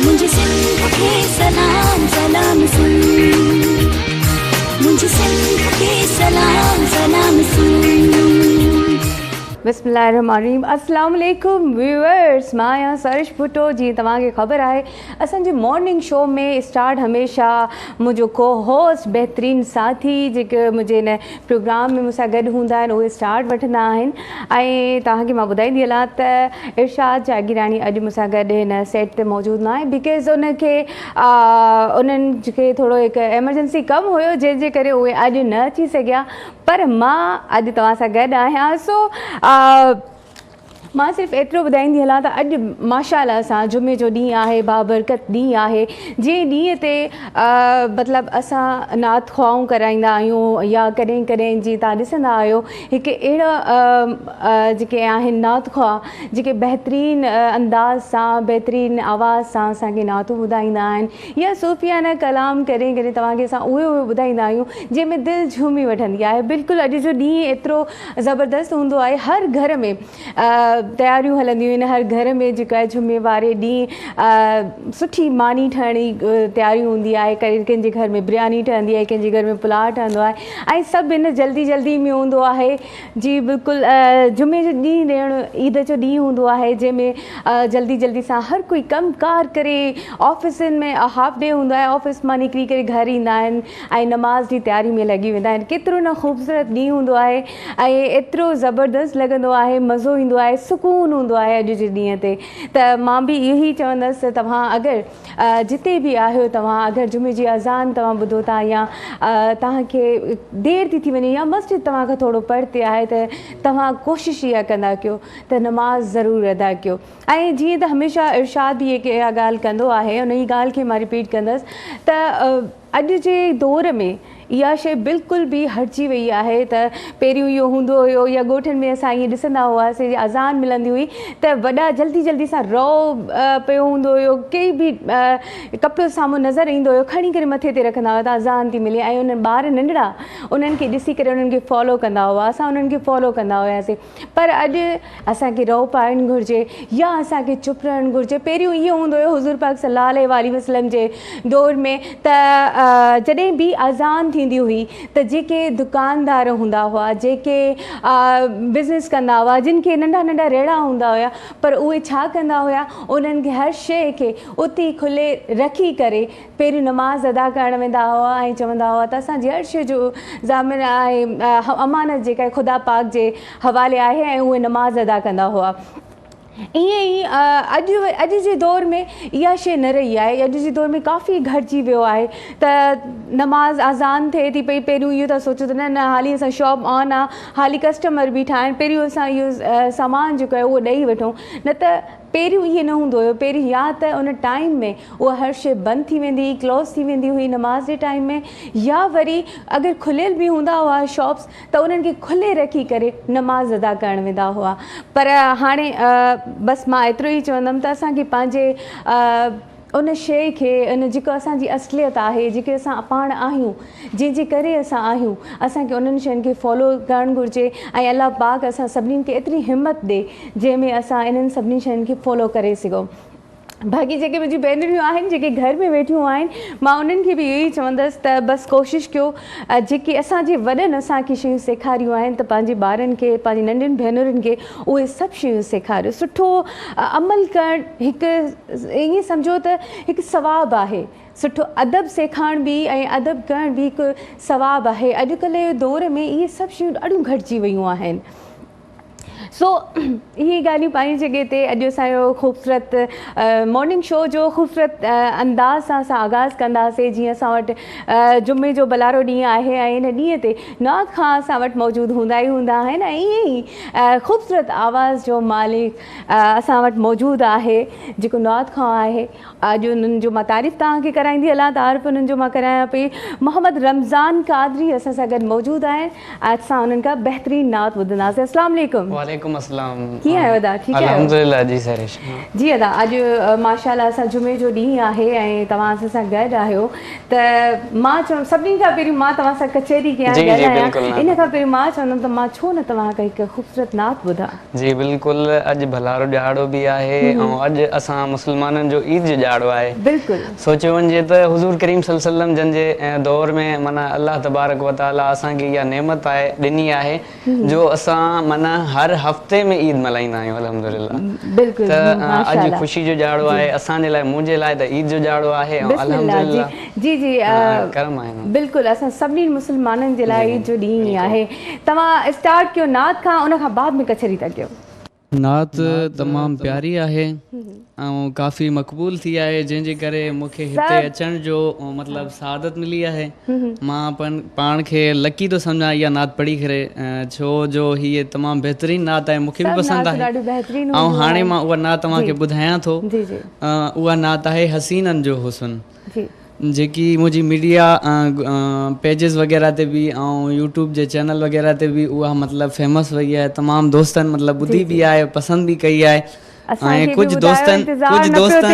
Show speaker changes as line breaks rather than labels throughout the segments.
منهنجي سنڌ کي سلام سلام سنڌ منهنجي سنڌ کي سلام سلام سنڌ.
بسم الله الرحمٰن الرحيم السلام عليڪم ويورس مان آهيان سرش ڀٽو جيئن توهان کي خبر آهي اسان جي مارننگ شو ۾ اسٽارٽ هميشه منهنجو ڪو هوسٽ بهترين ساٿي جيڪي منهنجي هن پروگرام ۾ مون سان گڏ هوندا آهن اهي اسٽارٽ وٺندا آهن ۽ توهان کي مان ٻڌائيندي هلان ته ارشاد جاگيراڻي اڄ مون سان گڏ هن سيٽ تي موجود ناهي because ان کي انهن کي ٿورو هڪ ايمرجنسي ڪم هيو جنهن جي ڪري اهي اڄ نه اچي سگهيا پر مان اڄ توهان سان گڏ آهيان سو مان صرف ايترو ٻڌائيندي هلان ته اڄ ماشاء الله سان جمعي جو ڏينهن آهي بابرڪت ڏينهن آهي جنهن ڏينهن تي مطلب اسان نعت خوائون ڪرائيندا آهيون يا ڪڏهن ڪڏهن جيئن توهان ڏسندا آهيو هڪ اهڙا جيڪي آهن نعت خواء جيڪي بهترين انداز سان بهترين آواز سان اسان کي نعتون ٻڌائيندا آهن يا صوفيانه ڪلام ڪڏهن ڪڏهن توهان کي اسان اهي اهي ٻڌائيندا آهيون جنهن ۾ دل جهومي وٺندي آهي بلڪل اڄ جو ڏينهن ايترو زبردست هوندو آهي هر گهر ۾ تياريون هلنديون آهن هر گهر ۾ جيڪو آهي جمعي واري ڏينهن سٺي ماني ٺهڻ جي تياري هوندي آهي ڪنهن جي گهر ۾ برياني ٺهندي آهي ڪنهن جي گهر ۾ پلاء ٺهندو آهي ۽ سڀ ان جلدي جلدي ۾ هوندو آهي جي بلڪل جمعي جو ڏينهن ڏيڻ عيد جو ڏينهن هوندو آهي جنهن ۾ جلدي جلدي سان هر ڪوئي ڪم ڪار ڪري آفيسن ۾ هاف ڊي هوندو آهي آفيس مان نڪري ڪري گهر ايندا آهن ۽ نماز جي تياري ۾ لڳي ويندا آهن ڪيترو نه خوبصورت ڏينهن هوندو آهي ۽ ايترو زبردست لڳندو آهي مزو ايندو آهي سڪون هوندو آهي اڄ جي ڏينهن تي ته مان به اهو ئي چوندس ته توهان اگر جتي به آهيو توهان اگر جمعي جي اذان توهان ٻڌو ٿا يا توهان کي دير ٿي ٿي وڃي يا مسجد توهان کان ٿورو پرتي آهي ته توهان ڪوشش اها ڪندا ڪيو ته نماز ضرور ادا ڪيو ۽ جيئن ته هميشه ارشاد به اها ڳالهه ڪندو آهي ان ئي ڳالهه کي مان رپيٽ ڪندس ته اڄ جي دور ۾ اها شيء بلڪل به هٽجي وئي آهي ته پهريون اهو هوندو هيو يا ڳوٺن ۾ اسان ائين ڏسندا هئاسين جي اذان ملندي هئي ته وڏا جلدي جلدي سان رئو پيو هوندو هيو ڪي به ڪپڙو سامهون نظر ايندو هيو کڻي ڪري مٿي تي رکندا هئا ته اذان ٿي ملي ۽ انهن ٻار ننڍڙا انهن کي ڏسي ڪري انهن کي فالو ڪندا هئا اسان انهن کي فالو ڪندا هياسين پر اڄ اسان کي رئو پائڻ گهرجي يا اسان کي چپ رهڻ گهرجي. پهريون اهو هوندو هيو حضور پاڪ صلي الله عليه واٰله وسلم جي دور ۾ ته جڏهن به اذان ٿيندي هئي ته جيڪي دڪاندار هوندا هئا جيڪي بزنس ڪندا هئا جن کي ننڍا ننڍا ريڙها هوندا هيا پر اهي ڇا ڪندا هيا انهن کي هر شيء کي اتي کلي رکي ڪري پهريون نماز ادا ڪرڻ ويندا هئا ۽ چوندا هئا ته اسان جي هر شيء جو ضامن آهي امانت جيڪا خدا پاڪ جي حوالي آهي ۽ اهي نماز ادا ڪندا هئا. ائين ئي اڄ اڄ جي دور ۾ اها شيء نه رهي آهي اڄ جي دور ۾ ڪافي گهٽجي ويو آهي ته نماز اذان ٿئي ٿي پئي پهريون اهو ٿا سوچون ته نه نه حالي اسان شاپ آن آ حالي ڪسٽمر بيٺا آهن پهريون اسان اهو سامان جيڪو آهي اهو ڏئي وٺون نه ته پهريون ائين نه هوندو هيو پهرين يا ته ان ٽائيم ۾ اها هر شيء بند ٿي ويندي هئي ڪلوز ٿي ويندي هئي نماز جي ٽائيم ۾ يا وري اگر کليل به هوندا هئا شاپس ته انهن کي کلي رکي ڪري نماز ادا ڪرڻ ويندا هئا پر هاڻي بس مان ايترو ئي چوندم ته اسان کي پنهنجي ان شيء کي ان جيڪو اسان جي اصليت آهي جيڪي اسان پاڻ آهيون جنهن جي ڪري اسان آهيون اسان کي انهن شين کي فالو ڪرڻ گهرجي ۽ الله پاڪ اسان سڀني کي ايتري همت ڏي جنهن ۾ اسان انهن سڀني شين کي فالو ڪري سگهون. باقي جيڪي منهنجون ڀينريون آهن جيڪي گهر ۾ ويٺيون آهن مان انهن کي به اهو ئي چوندس ته بس ڪوشش ڪيو جيڪي اسان جي وڏن اسان کي شيون سيکاريون آهن ته پنهنجي ٻارن کي پنهنجي ننڍين ڀينرن کي اهي سڀ شيون سيکاريو سٺو عمل ڪرڻ هڪ ائين سمجهو ته هڪ ثواب آهي سٺو ادب سيکارڻ به ۽ ادب ڪرڻ به هڪ ثواب آهي اڄڪلهه جي دور ۾ اهي سڀ شيون ڏاڍيون گهٽجي ويون آهن سو اهي ڳالهيون پنهنجي جڳهه تي اڄ اسان جو خوبصورت مارننگ شو جو خوبصورت انداز سان اسان آغاز ڪنداسين جيئن اسان وٽ جمعي جو بلارو ڏينهن آهي ۽ ان ڏينهن تي نعت خان اسان وٽ موجود هوندا ئي هوندا آهن ۽ ائين ئي خوبصورت آواز جو مالڪ اسان وٽ موجود آهي جيڪو نعت خان آهي اڄ انهن جو مان تعريف توهان کي ڪرائيندي هلان تعارف انهن جو مان ڪرايان پئي محمد رمضان قادري اسان سان گڏ موجود آهن اسان انهن کان بهترين نعت ٻڌنداسين السلام عليڪم.
وعليڪم وعليڪم السلام.
ڪيئن آهيو ادا ٺيڪ آهيو؟
الحمدلله جي سحرش.
جي ادا اڄ ماشاءالله سان جمعي جو ڏينهن آهي ۽ توهان اسان سان گڏ آهيو ته مان چوندم سڀني کان پهريون مان توهان سان ڪچهري ڪيان ڳالهايان ان کان پهريون مان چوندم ته مان ڇو نه توهان کان هڪ خوبصورت نعت ٻڌان.
جي بلڪل اڄ ڀلارو ڏهاڙو به آهي ۽ اڄ اسان مسلمانن جو عيد جو ڏهاڙو آهي.
بلڪل.
سوچيو وڃجي ته حضور ڪريم صلي وسلم جن جي دور ۾ معنيٰ الله تبارڪ وتعاليٰ اسان کي اها نعمت آهي ڏني آهي جو اسان معنيٰ هر هفتي ۾ عيد ملهائيندا آهيون الحمدلله
بلڪل
ته اڄ خوشي جو ڏهاڙو آهي اسان جي لاء منهنجي لاء ته عيد جو ڏهاڙو آهي ۽ الحمدلله
جي جي
ڪرم آهي
بلڪل اسان سڀني مسلمانن جي لاء عيد جو ڏينهن ئي آهي توهان اسٽارٽ ڪيو نعت کان ان کان بعد ۾ ڪچهري ٿا ڪيون.
نعت تمام پياري آهي ۽ ڪافي مقبول ٿي آهي جنهن جي ڪري مون کي هتي اچڻ جو مطلب سعادت ملي آهي مان پاڻ کي لڪي ٿو سمجهان اها نعت پڙهي ڪري ڇو جو هيء تمام بهترين نعت آهي مون کي به پسند آهي ۽ هاڻي مان اها نعت توهان کي ٻڌايان ٿو اها نعت آهي حسينن جو حسن جيڪي منهنجي ميڊيا پيجز وغيره تي به ۽ يوٽيوب جي چينل وغيره تي به اها مطلب فيمس وئي آهي تمام دوستن مطلب ٻڌي به آهي پسند به ڪئي آهي ۽ ڪجهه دوستن ڪجهه دوستن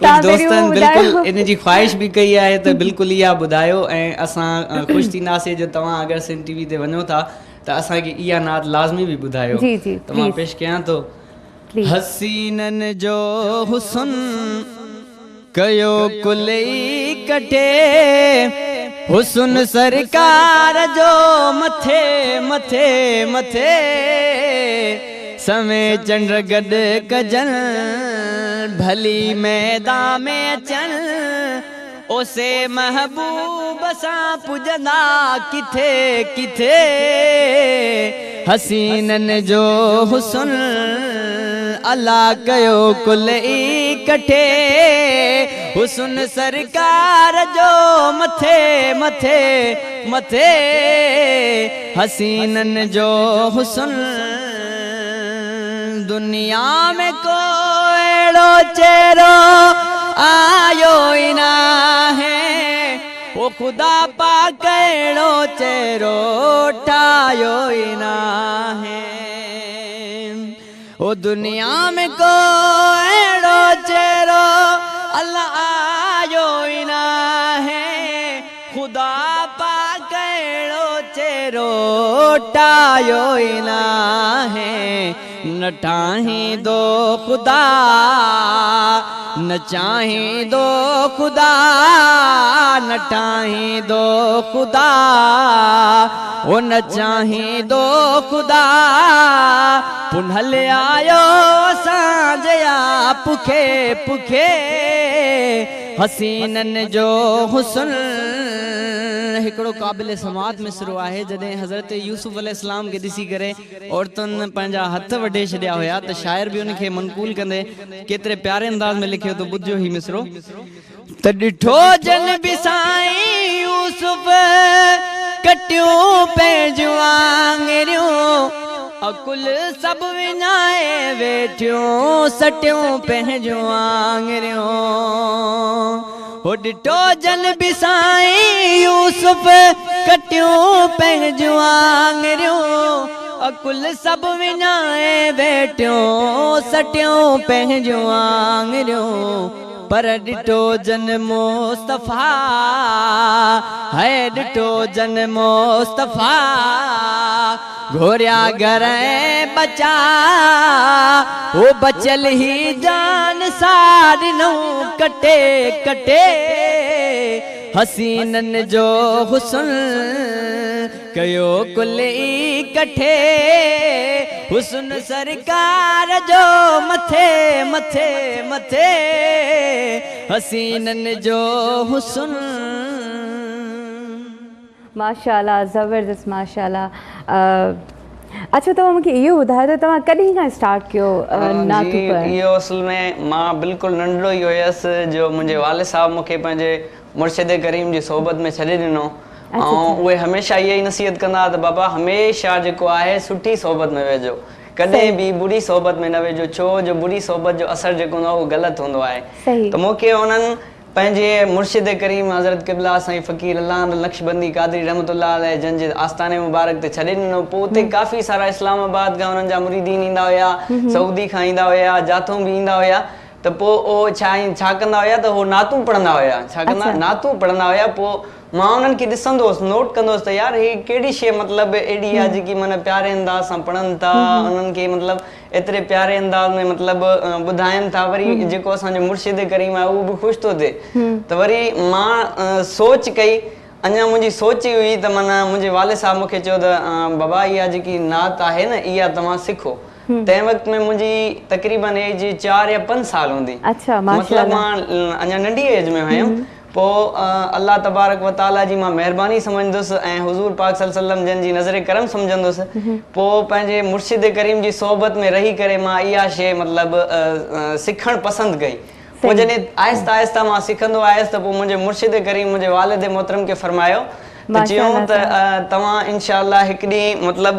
ڪجهه دوستن بلڪل ان جي خواهش به ڪئي آهي ته بلڪل اها ٻڌايو ۽ اسان خوش ٿينداسين جو توهان اگر سنڌ ٽي وي تي وڃو ٿا ته اسان کي اها نعت لازمي به ٻڌايو ته مان پيش ڪيان ٿو. حسينن جو حسن ڪيو ڪل ئي ڪٽي، حسن سرڪار جو مٿي مٿي مٿي، سوين چنڊ گڏ ڪجن ڀلي ميدان ۾ اچن، اوسي محبوب سان پڄندا ڪٿي ڪٿي، حسينن جو حسن الله ڪيو ڪل ئي ڪٺي، حسن سرڪار جو مٿي مٿي مٿي، حسينن جو حسن. دنيا ۾ ڪو اهڙو چهرو آيو ئي ناهي، او خدا پاڪ اهڙو چهرو ٺاهيو ئي ناهي، او دنيا ۾ ڪو اهڙو چهرو الله آيو ئي ناهي، خدا پاڪ اهڙو چهرو ٺاهيو ئي ناهي، نه ٺاهيندو خدا، نه چاهيندو خدا، نه ٺاهيندو خدا، او نه چاهيندو خدا، پنهل آيو اسان جي آ پکي پکي. حسينن جو حسن هڪڙو قابل سماعت مصرعو آهي، جڏهن حضرت يوسف عليه السلام کي ڏسي ڪري عورتن پنهنجا هٿ وڍي ڇڏيا هيا ته شاعر به ان کي منقول ڪندي ڪيتري پياري انداز ۾ لکيو ته ٻڌجو هي مصرعو. ته ڏٺو جن به سائين يوسف ڪٽيون پنهنجون آڱريون. عقل سڀ وڃائي ويٺيون سٽيون پنهنجون آڱريون. هو ڏٺو جن به سائين يوسف ڪٽيون پنهنجون آڱريون. عقل سڀ وڃائي ويٺيون سٽيون پنهنجون آڱريون. پر ڏٺو جن مصطفيٰ هئي ڏٺو جن مصطفيٰ. گهوريا گهر ۽ ٻچا، هو بچيل هي جان سا ڏنئون ڪٽي ڪٽي، حسينن جو حسن ڪيو ڪل ئي ڪٺي، حسن سرڪار جو مٿي مٿي مٿي، حسينن جو حسن.
ماشاءالله زبردست ماشاءالله اڇا توهان مونکي اهو ٻڌايو ته توهان ڪڏهن کان اسٽارٽ ڪيو نعت
جي
پڙهڻ؟
اهو اصل ۾ مان بلڪل ننڍڙو ئي هيس جو منهنجي والد صاحب مونکي پنهنجي مرشد ڪريم جي صحبت ۾ ڇڏي ڏنو ۽ اهي هميشه اها ئي نصيحت ڪندا هئا ته بابا هميشه جيڪو آهي سٺي صحبت ۾ ويهجو ڪڏهن به بري صحبت ۾ نه ويهجو ڇو جو بري صحبت جو اثر جيڪو هوندو آهي اهو غلط هوندو آهي ته مونکي انهن پنهنجي مرشد ڪريم حضرت قبله سائين فقير الله آندل نقشبندي قادري رحمة الله عليه جن جي آستاني مبارڪ تي ڇڏي ڏنو. پوء اتي ڪافي سارا اسلام آباد کان انهن جا مريدين ايندا هيا، سعودي کان ايندا هيا، جاٿون به ايندا هيا ته پوء اهو ڇا ڇا ڪندا هيا ته هو نعتون پڙهندا هيا، ڇا ڪندا نعتون پڙهندا هيا پوء مان انهن کي ڏسندو هوس نوٽ ڪندو هوس ته يار هي ڪهڙي شيء مطلب اهڙي آهي جيڪي معنيٰ پياري انداز سان پڙهن ٿا انهن کي مطلب ايتري پياري انداز ۾ مطلب ٻڌائين ٿا وري جيڪو اسان جو مرشد ڪريم آهي اهو به خوش ٿو ٿئي ته وري مان سوچ ڪئي اڃا منهنجي سوچ ئي هئي ته معنيٰ منهنجي والد صاحب مون کي چيو ته بابا اها جيڪي نعت آهي نه اها توهان سکو تنهن وقت ۾ منهنجي تقريبن ايج 4 يا 5 سال هوندي مطلب مان اڃا ننڍي ايج ۾ هيم پوء الله تبارڪ و تعاليٰ جي مان مهرباني سمجهندس ۽ حضور پاڪ صلي وسلم جن جي نظر ڪرم سمجهندس پوء پنهنجي مرشد ڪريم جي صحبت ۾ رهي ڪري مان اها شيء مطلب سکڻ پسند ڪئي پوء جڏهن آهسته آهسته مان سکندو آيس ته پوء منهنجي مرشد ڪريم منهنجي والد محترم کي فرمايو ته چيائون ته توهان انشاء الله هڪ ڏينهن مطلب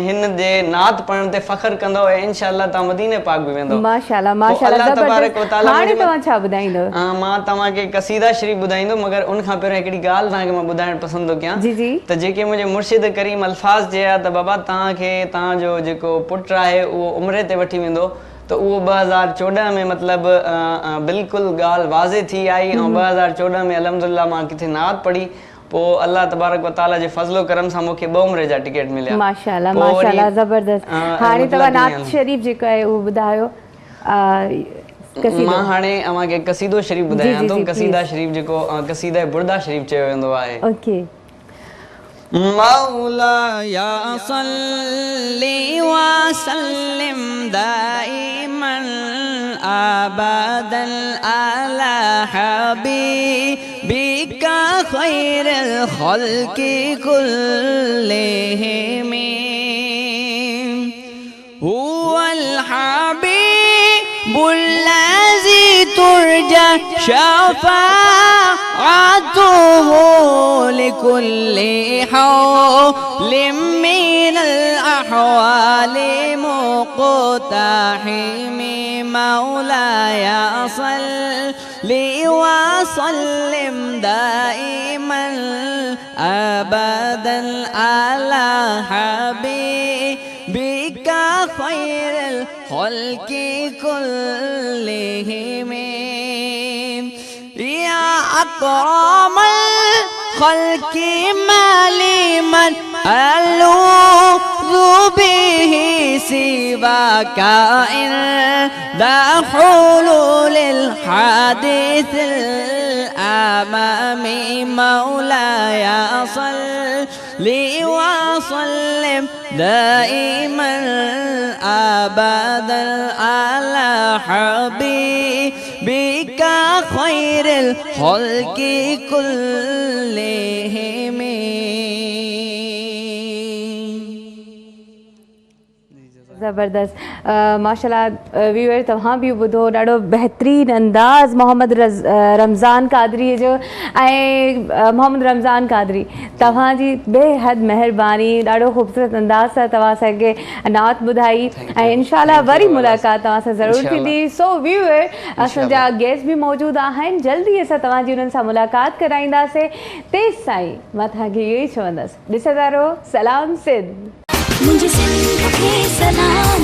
هن جي نعت پڙهڻ تي فخر ڪندؤ ۽ انشاء الله توهان مديني پاڪ به ويندؤ.
ماشاءالله
پوء
ماشاءالله
الله تبارڪ
زبردست
و تعالي
هاڻي
منهنجي
توهان ڇا ٻڌائيندؤ؟
مان توهان کي قصيده شريف ٻڌائيندو مگر ان کان پهريون هڪڙي ڳالهه توهان کي مان ٻڌائڻ پسند ٿو ڪيان
جي جي.
ته جيڪي منهنجي مرشد ڪريم الفاظ چيا ته بابا توهان کي توهان جو جيڪو پٽ آهي اهو عمري تي وٺي ويندو ته اهو 2014 ۾ مطلب بلڪل ڳالهه واضح ٿي آئي ۽ 2014 ۾ الحمدلله مان ڪٿي نعت پڙهي پوء الله تبارڪ و تعالي جي فضل و ڪرم سان مون کي ٻه عمري جا ٽڪيٽ مليا.
ماشاءالله
پوء وري
ماشاءالله زبردست هاڻي
مطلب
توهان نعت
ائين.
شريف جيڪو آهي اهو ٻڌايو قصيدو.
مان هاڻي اوهان کي قصيدو شريف
جي
ٻڌايان
جي
ٿو
جي
قصيده
پليز.
شريف جيڪو قصيده برده شريف چيو ويندو آهي.
اوڪي.
مولاي صل وسلم دائما ابدا علي حبيبك خير الخلق كلهم هو الحبيب الذي ترجى شفاعته لكل حول من الأحوال مقتحم مولاي صل وسلم دائما أبدا على حبيبك خير الخلق كلهم يا أكرم الخلق ما لمن ألوذ به سواك عند حلول الحادث الأمام مولاي صل وسلم دائما أبدا على حبيبك خير الخلق كلهم.
زبردست ماشاءالله ويور توهان به ٻڌو ڏاڍو بهترين انداز محمد رمضان قادري جو ۽ محمد رمضان قادري توهان جي بي حد مهرباني ڏاڍو خوبصورت انداز سان توهان اسان کي نعت ٻڌائي ۽ انشاء الله وري ملاقات توهان سان ضرور ٿيندي. سو ويور اسان جا گيسٽ به موجود آهن جلدي اسان توهان جي انهن سان ملاقات ڪرائينداسين تيستائين مان توهان کي اهو ئي چوندس ڏسندا رهو سلام سنڌ.
منهنجي سنڌ کي سلام.